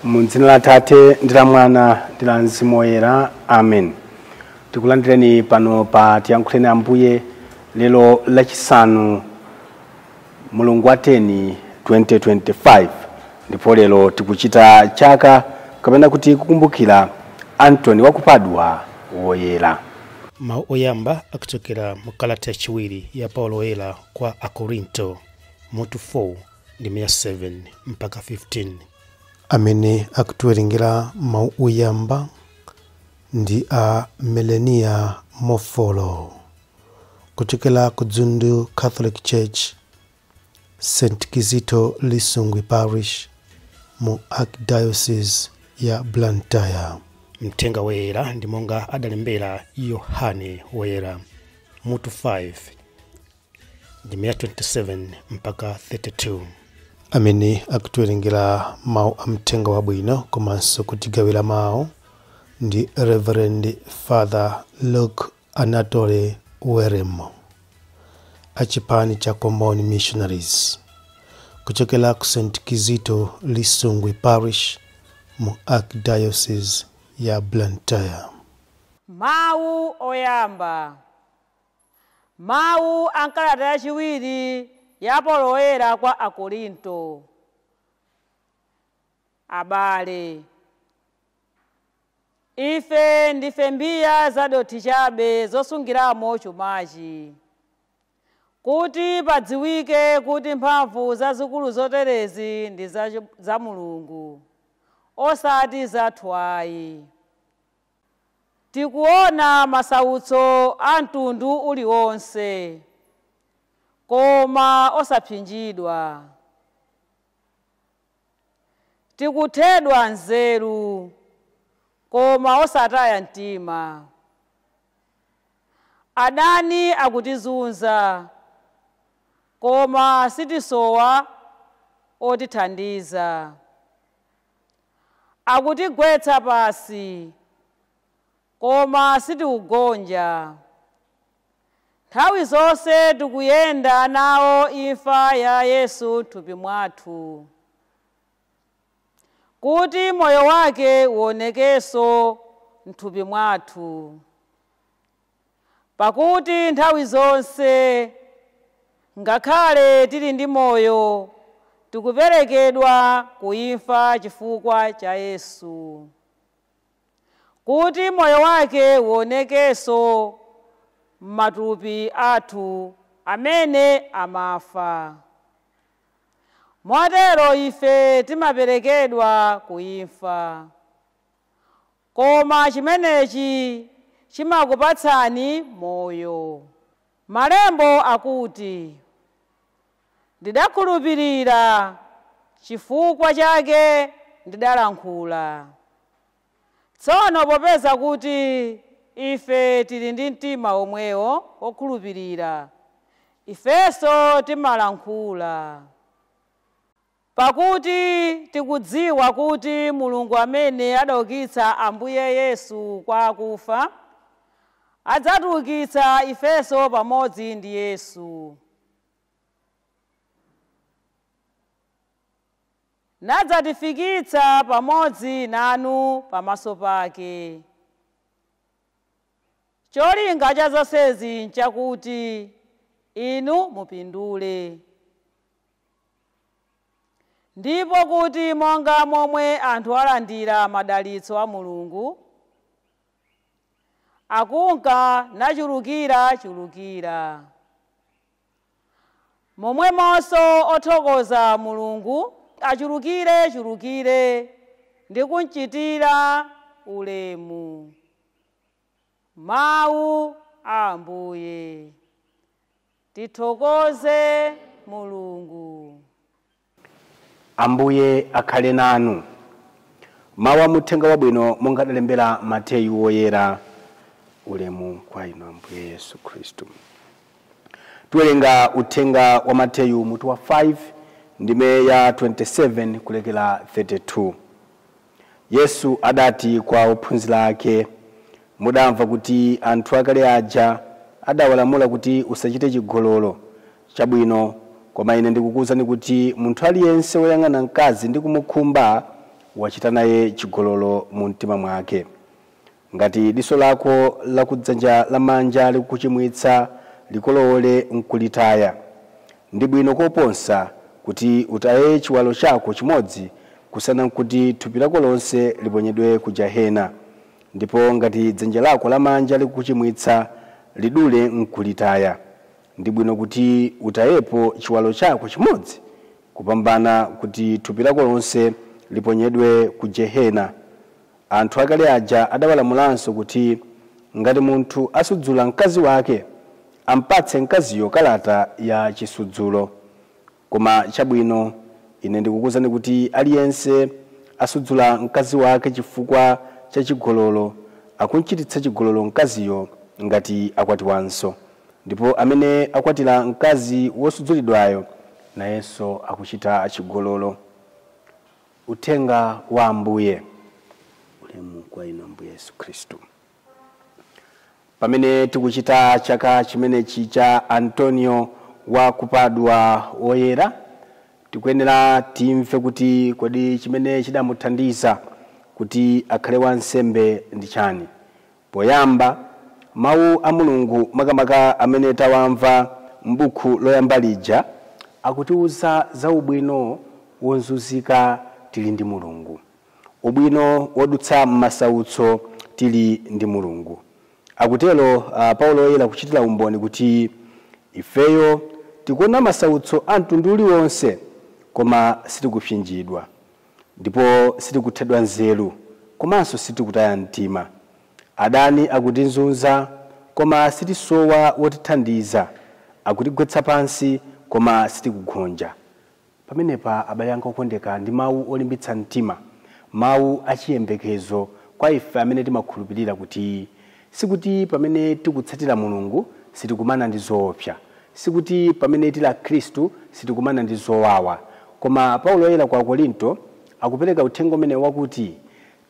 Mu dzina la Tate ndi la Mwana ndi la Mzimu Woyera, amen. Tikulandireni pano pa Tiyankhuleni Ambuye lero Lachisanu, mulungu wa 10 2025, ndipo lero tikuchita chaka kapena kuti kukumbukira Antony wa ku Padua Woyera. Mawu oyamba akuchokera mu kalata yachiwiri ya Paulo Woyera kwa Akorinto, mutu 4, ndime ya 7 mpaka 15. Amene akutiwerengera mawu oyamba ndi a Melania Mofolo kuchokera ku Dzundu Catholic Church, St Kizito Lisungwi Parish, mu Archdiocese ya Blantyre. Mthenga Woyera ndi monga adalembera Yohane Woyera, mutu 5, ndime ya 27 mpaka 32. Amene akutiwerengera mawu a mthenga wabwino komanso kutigawira mawu ndi Reverend Father Luke Anatole Weremo, achipani cha Comboni Missionaries, kuchokera ku St Kizito Lisungwi Parish, mu Archdiocese ya Blantyre. Mawu oyamba, mawu a nkalata yachiwiri ya Paulo Woyera kwa Akorinto. Abale, ife ndife mbiya zadothi chabe zosungiramo chumachi, kuti padziwike kuti mphamvu zazikulu zoterezi ndi za Mulungu, osati zathu ayi. Tikuona masautso a mtundu uliwonse, koma osapsinjidwa. Tikuthedwa nzeru, koma osataya mtima. Adani akutizunza, koma sitisowa otithandiza. Akutigwetsa pasi, koma sitikugonja. Nthawi zonse tikuyenda nawo imfa ya Yesu m'thupi mwathu, kuti moyo wake uonekenso m'thupi mwathu. Pakuti nthawi zonse, ngakhale tili ndi moyo, tikuperekedwa kuimfa chifukwa cha Yesu, kuti moyo wake uonekenso m'matupi athu amene amafa. Motero ife timaperekedwa kuimfa, koma chimenechi chimakupatsani moyo. Malembo akuti, "Ndidakhulupirira, chifukwa chake ndidalankhula." Tsono popeza kuti ife tili ndi mtima omwewo wokhulupirira, ifenso timalankhula, pakuti tikudziwa kuti Mulungu amene adaukitsa Ambuye Yesu kwa akufa adzatiukitsa ifenso pamodzi ndi Yesu, nadzatifikitsa pamodzi nanu pamaso pake. Cholinga cha zonsezi nchakuti inu mupindule, ndipo kuti monga momwe anthu alandira madalitso a Mulungu, akunka nachulukira chulukira, momwemonso othokoza Mulungu achulukire chulukire ndi kumchitira ulemu. Mawu a Ambuye. Tithokoze Mulungu. Ambuye akhale nanu. Mawu a muthenga wabwino monga adalembera Mateyu Woyera. Ulemu kwa inu, Ambuye Yesu Khristu. Tiwerenga uthenga wa Mateyu, mutu wa 5, ndime ya 27 kulekera 32. Yesu adati kwa ophunzira ake, "Mudamva kuti anthu akale aja adawalamula kuti, 'Usachite chigololo.' Chabwino, koma ine ndikukuwuzani kuti munthu aliyense woyang'ana mkazi ndi kumukhumba wachita naye chigololo mu mtima mwake. Ngati diso lako lakudzanja lamanja likukuchimwitsa, likolowole nkulitaya. Ndi bwino koposa kuti utaye chiwalo chako chimodzi kusiyana nkuti thupi lako lonse liponyedwe ku jahena. Ndipo ngati dzanja lako lamanja likukuchimwitsa, lidule nkulitaya. Ndi bwino kuti utayepo chiwalo chako chimodzi kupambana kuti thupi lako lonse liponyedwe ku jehena. Anthu akale aja adawalamulanso kuti ngati munthu asudzula mkazi wake, ampatse mkaziyo kalata ya chisudzulo. Koma chabwino, ine ndikukuwuzani kuti aliyense asudzula mkazi wake chifukwa cha chigololo akunchititsa chigololo mkaziyo ngati akwatiwanso, ndipo amene akwatira mkazi wosudzulidwayo nayenso akuchita chigololo. Uthenga wa Ambuye. Ulemu kwa inu Ambuye Yesu Khristu. Pamene tikuchita chaka chimenechi cha Antonio wa kupadwa woyera, tikuyenera timve kuti kodi chimene chidamuthandiza kuti akhale wansembe ndi chani. Poyamba, mawu a Mulungu makamaka amene tawamva m'buku loyamba lija akutiwuza za ubwino wozunzika tili ndi Mulungu, ubwino wodutsa m'masautso tili ndi Mulungu. Akutero Paulo woyera kuchitira umboni kuti ifeyo tikuona masautso a mtundu uliwonse, koma sitikupsinjidwa, ndipo sitikuthedwa nzeru, komanso sitikutaya mtima. Adani akutizunza, koma sitisowa wotithandiza. Akutigwetsa pansi, koma sitikugonja. Pamenepa, abale anga okondeka, ndi mawu olimbitsa mtima, mawu achiyembekezo kwa ife amene timakhulupirira kuti sikuti pamene tikutsatira Mulungu sitikumana ndi zoopsa, sikuti pamene tili akhristu sitikumana ndi zowawa. Koma Paulo woyera kwa Korinto akupereka uthenga umene wakuti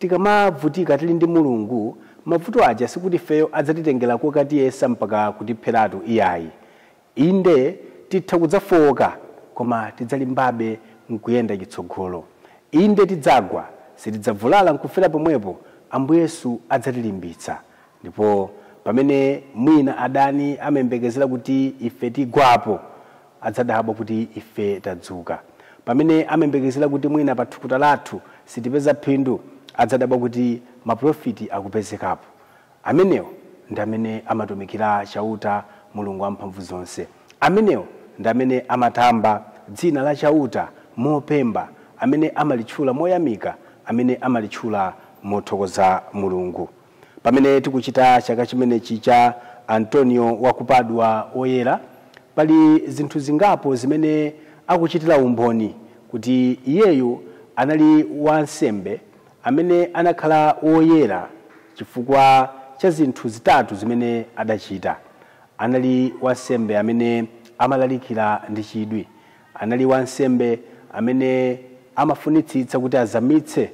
tikamavutika tili ndi Mulungu, mavuto aja sikuti ifeyo adzatitengera kokatiyesa mpaka kutipheratu iyayi. Inde titha kudzafowoka, koma tidzalimbabe nkuyenda chitsogolo. Inde tidzagwa, sitidzavulala nkufera pomwepo. Ambuye Yesu adzatilimbitsa. Ndipo pamene mwina adani amayembekezera kuti ife tigwapo, adzadabwa kuti ife tadzuka. Pamene amayembekezera kuti mwina pa thukuta lathu sitipeza phindu, adzadabwa kuti maprofiti akupezekapo. Amenewo ndi amene amatumikira Chauta Mulungu wamphamvu zonse. Amenewo ndi amene amatamba dzina la Chauta mopemba, amene amalitchula moyamika, amene amalitchula mothokoza Mulungu. Pamene tikuchita chaka chimenechi cha Antonio wakupadwa woyera, pali zinthu zingapo zimene akuchitira umboni kuti iyeyu anali wansembe amene anakhala woyera chifukwa cha zinthu zitatu zimene adachita. Anali wansembe amene amalalikira ndi chidwi, anali wansembe amene amafunitsitsa kuti azamitse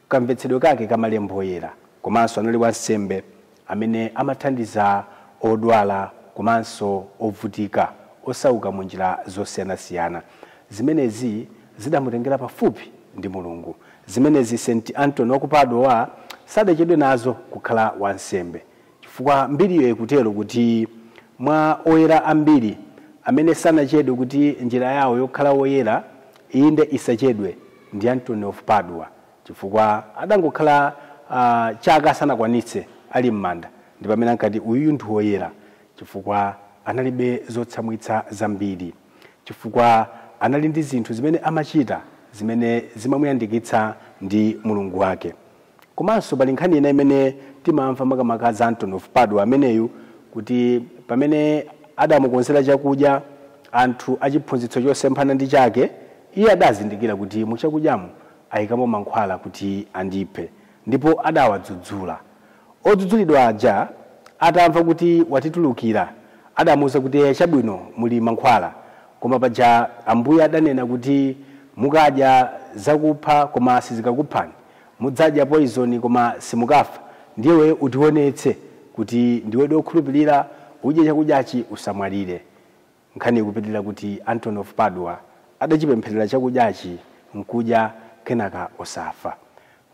kamvetsedwe kake kamalembo oyera, komanso anali wansembe amene amathandiza odwala komanso ovutika, osauka mu njira zosiyanasiyana. Zimenezi zidamutengera pafupi ndi Mulungu. Zimenezi St Anthony wakupadwa sadachedwe nazo kukhala wansembe, chifukwa mbiriyo ikutero kuti mwa oyera ambiri amene sanachedwe kuti njira yawo yokhala woyera inde isachedwe ndi Anthony of Padua, chifukwa adangokhala chaka sanakwanitse ali m'manda, ndi pamene ankati uyuyu ndi woyera, chifukwa analibe zotsamwitsa zambiri, chifukwa anali ndi zinthu zimene amachita zimene zimamuyandikitsa ndi Mulungu wake. Komanso pali nkhani ina imene timamva makamaka za Anthony of Padua ameneyu, kuti pamene adamukonzera chakudya anthu achiphunzitso chosemphana ndi chake, iye adazindikira kuti muchakudyamo ayikamo mankhwala kuti andiphe, ndipo adawadzudzula. Odzudzulidwa aja atamva kuti watitulukira, adamuwuza kuti chabwino, muli mankhwala, koma paja Ambuye adanena kuti mukadya zakupha koma sizikakuphani, mudzadya poison koma simukafa, ndiye utionetse kuti ndiwe wokhulupirira, udye chakudyachi usamwalire. Nkhani ikupitirira kuti Anthony of Padua adachipempherera chakudyachi nkudya, Kenaka osafa.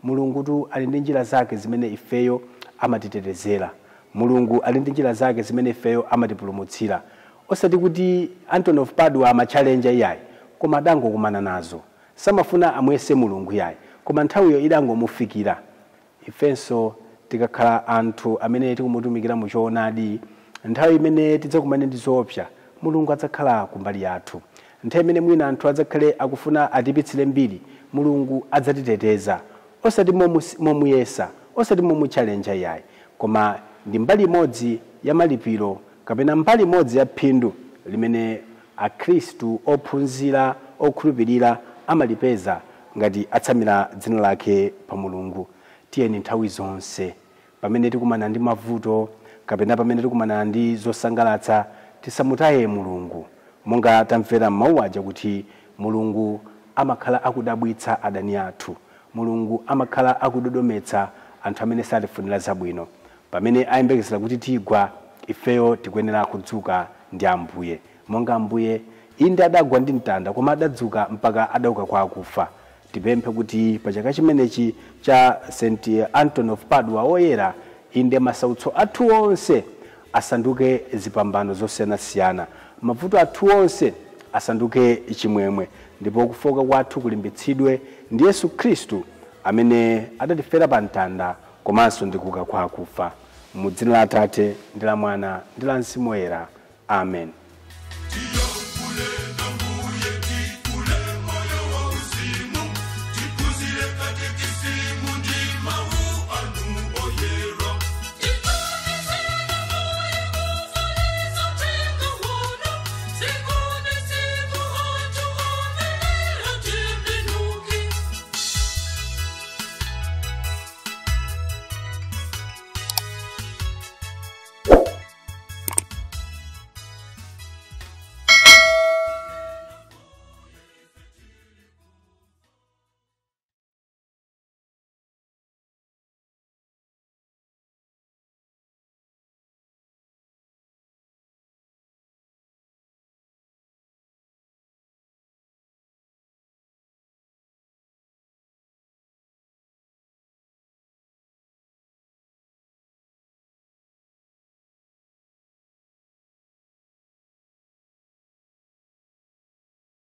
Mulungutu ali ndi njira zake zimene ifeyo amatitetezera. Mulungu ali ndi njira zake zimene ifeyo amatipulumutsira. Osati kuti Anthony of Padua amachalenja iyayi, koma adangokumana nazo. Samafuna amuyese Mulungu iyayi, koma nthawiyo idangomufikira. Ifenso tikakhala anthu amene tikumutumikira muchoonadi, nthawi imene tidzakumane ndi zoopsa, Mulungu adzakhala kumbali yathu. Nthawi imene mwina anthu adzakhale akufuna atipitsire mbiri, Mulungu adzatiteteza. Osati momuyesa, osati momutchalenja iyayi, koma ndi mbali imodzi ya malipiro kapena mbali imodzi ya phindu limene akhristu ophunzira okhulupirira amalipeza ngati atsamira dzina lake pa Mulungu. Tiyeni nthawi zonse pamene tikumana ndi mavuto kapena pamene tikumana ndi zosangalatsa, tisamutaye Mulungu, monga tamvera mawu aja kuti Mulungu amakhala akudabwitsa adani athu, Mulungu amakhala akudodometsa anthu amene satifunira zabwino. Pamene ayembekezera kuti tigwa, ifeyo tikuyenera kudzuka ndi Ambuye, monga Ambuye inde adagwa ndi mtanda, koma adadzuka mpaka adauka kwa akufa. Tipemphe kuti pa chaka chimenechi cha St Anthony of Padua woyera, inde masautso athu onse asanduke zipambano zosiyanasiyana, mavuto athu onse asanduke chimwemwe, ndipo kufoka kwathu kulimbitsidwe ndi Yesu Khristu amene adatifera pa mtanda komanso ndi kuuka kwa akufa. Mu dzina la Atate ndi la Mwana ndi la Mzimu Woyera, amen.